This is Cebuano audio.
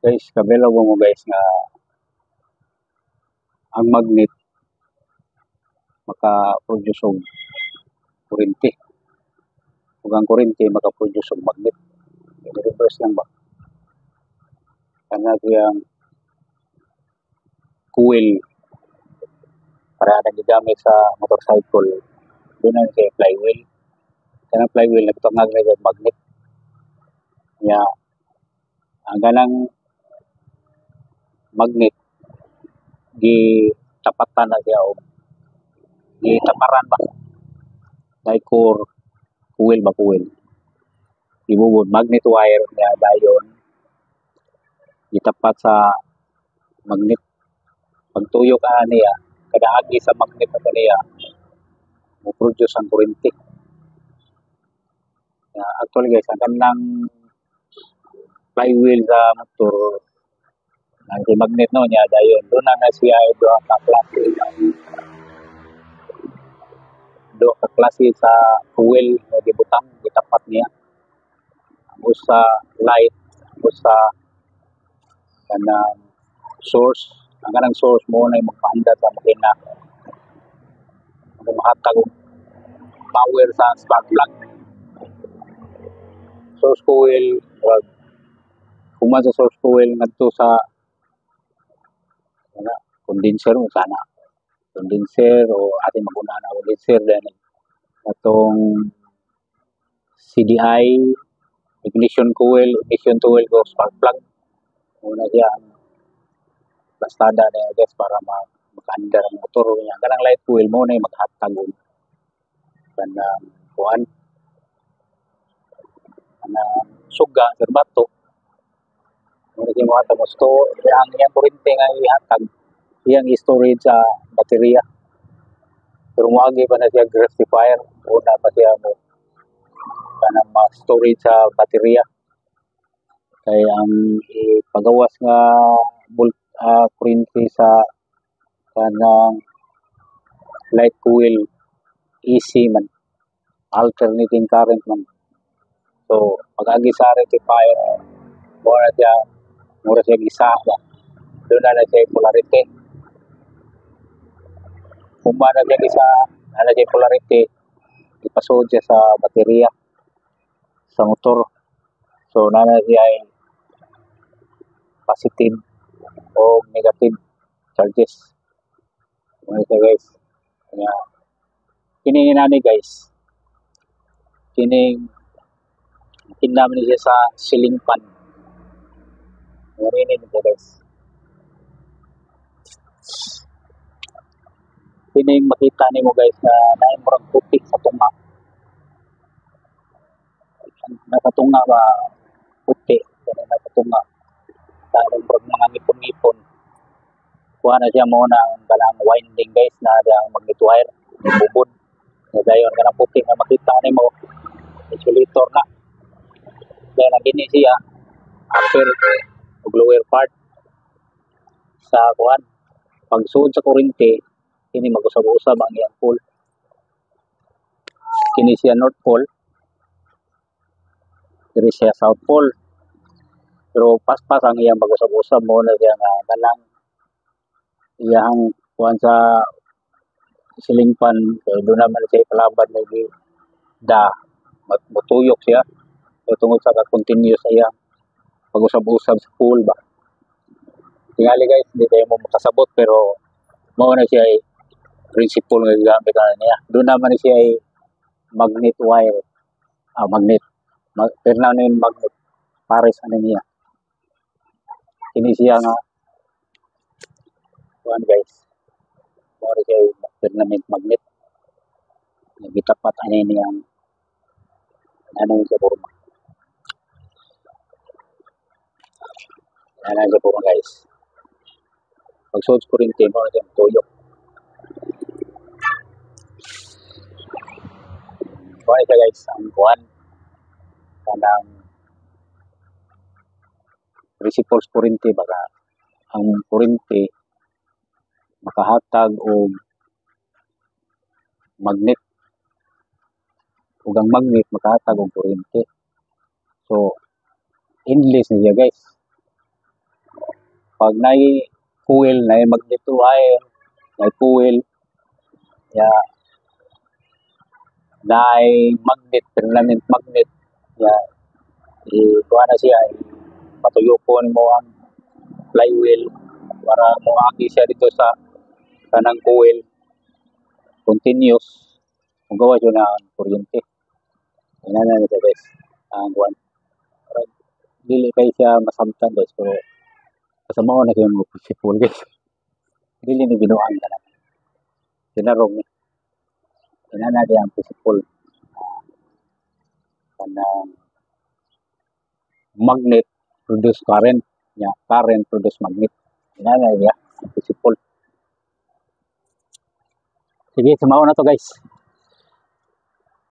Guys, kabalo ba mo, guys, nga ang magnet maka-produce og kuryente ug ang kuryente maka-produce og magnet? I-reverse lang ba kana siyang coil para na gigamit sa motorcycle. Doon na siya flywheel. Kanang flywheel nagtungag na siya magnet nya. Ang ganang magnet gitapatan na siya og gitaparan ba kay core coil ba, coil gibubod magnet wire niya, dayon gitapat sa magnet. Pagtuyok ana niya, kada agi sa magnet ato niya mo produce ang kuryente. Ya, actually, guys, ang kanang flywheel sa motor ang si magnet no niya, dayon doon na siya duha ka klase, duha ka klase sa coil nga gibutang, gitapat niya. Ang usa light, ang usa kanang source. Ang kanang source mo na magpaandar sa makina, ang mahatag og power sa spark plug. Source coil, murag human sa source coil ngadto sa ana condenser mo sana, condenser o ating maguna na condenser, then atong CDI, ignition coil, ignition coil ko spark plug. Muna siya ang plastada niya, guys, para makaandar ang motor niya. Kanang light coil mo na maghatag og kanang kuan, kanang suga serbato. Mo na siya mohatag mo store ang iyang kuryente nga ihatag, iyang i-storage sa baterya, pero moagi pa na siya rectifier una pa siya mo kanang ma-storage sa baterya, kay ang ipagawas nga volt, kuryente sa kanang light coil AC man, alternating current man. So pag agi sa rectifier, mo na siya mura siya gisa ba, doon na siya polarity. Kung na siya gisa na siya polarity, ipasod siya sa baterya sa motor. So na na siya ay positive o negative charges. Mo siya, guys. Kaya kini nani, guys, kining kinlaman ni siya sa ceiling fan. Ngayon ni siya, guys, kining makita nimo, guys, na naay murag puti sa tunga, nasa tunga ba, puti kani nasa tunga, kanang murag mga ngipon-ngipon. Kuha na siya mo na ang kanang winding, guys, na ang magnet wire bubod na, dayon kanang puti nga makita nimo, insulator na. Dayon ang kini siya upper ug lower part sa kuan. Pagsuod sa kuryente kini mag-usab-usab ang iyang pole. Kini siya north pole, diri siya south pole, pero paspas ang iyang pag-usab-usab. Mo na siya nga kanang iyang kuan sa ceiling fan, kay doon naman siya ipalabad na da mutuyok siya. So, tungod sa ka-continuous sa iyang pag-usab-usab sa pole ba. Tingali, guys, hindi kayo mo makasabot, pero mao na siya ay principle nga gigamit na niya. Doon naman siya ay magnet wire, magnet permanent magnet pares ano niya. Kini siya nga kuan, guys, mao na siya ay permanent magnet gitapat ani niyang ano sa forma. Ano sa forma, guys. Pagsuod sa kuryente, mao na siya tuyok. Mao na siya, guys, ang kuan, kanang principle sa kuryente baka ang kuryente makahatag og magnet ug ang magnet makahatag og kuryente. So endless na siya, guys. Pag naay coil, naay magnet wire, naay coil, ya, naay magnet, permanent magnet, ya, i kuha na siya, patuyokon mo ang flywheel para moagi siya dito sa kanang coil continuous, mugawas jud na ang kuryente. Inana na siya, guys, ang kuan. Parang dili kay siya masabtan, guys, pero basta mao na kayo mo principle, guys. Dili ni binuang ka na. Tinarong ni. Inana di ang principle. Kanang magnet produce current, ya, current produce magnet. Inana diya ang principle. Sige, sa mao na to, guys.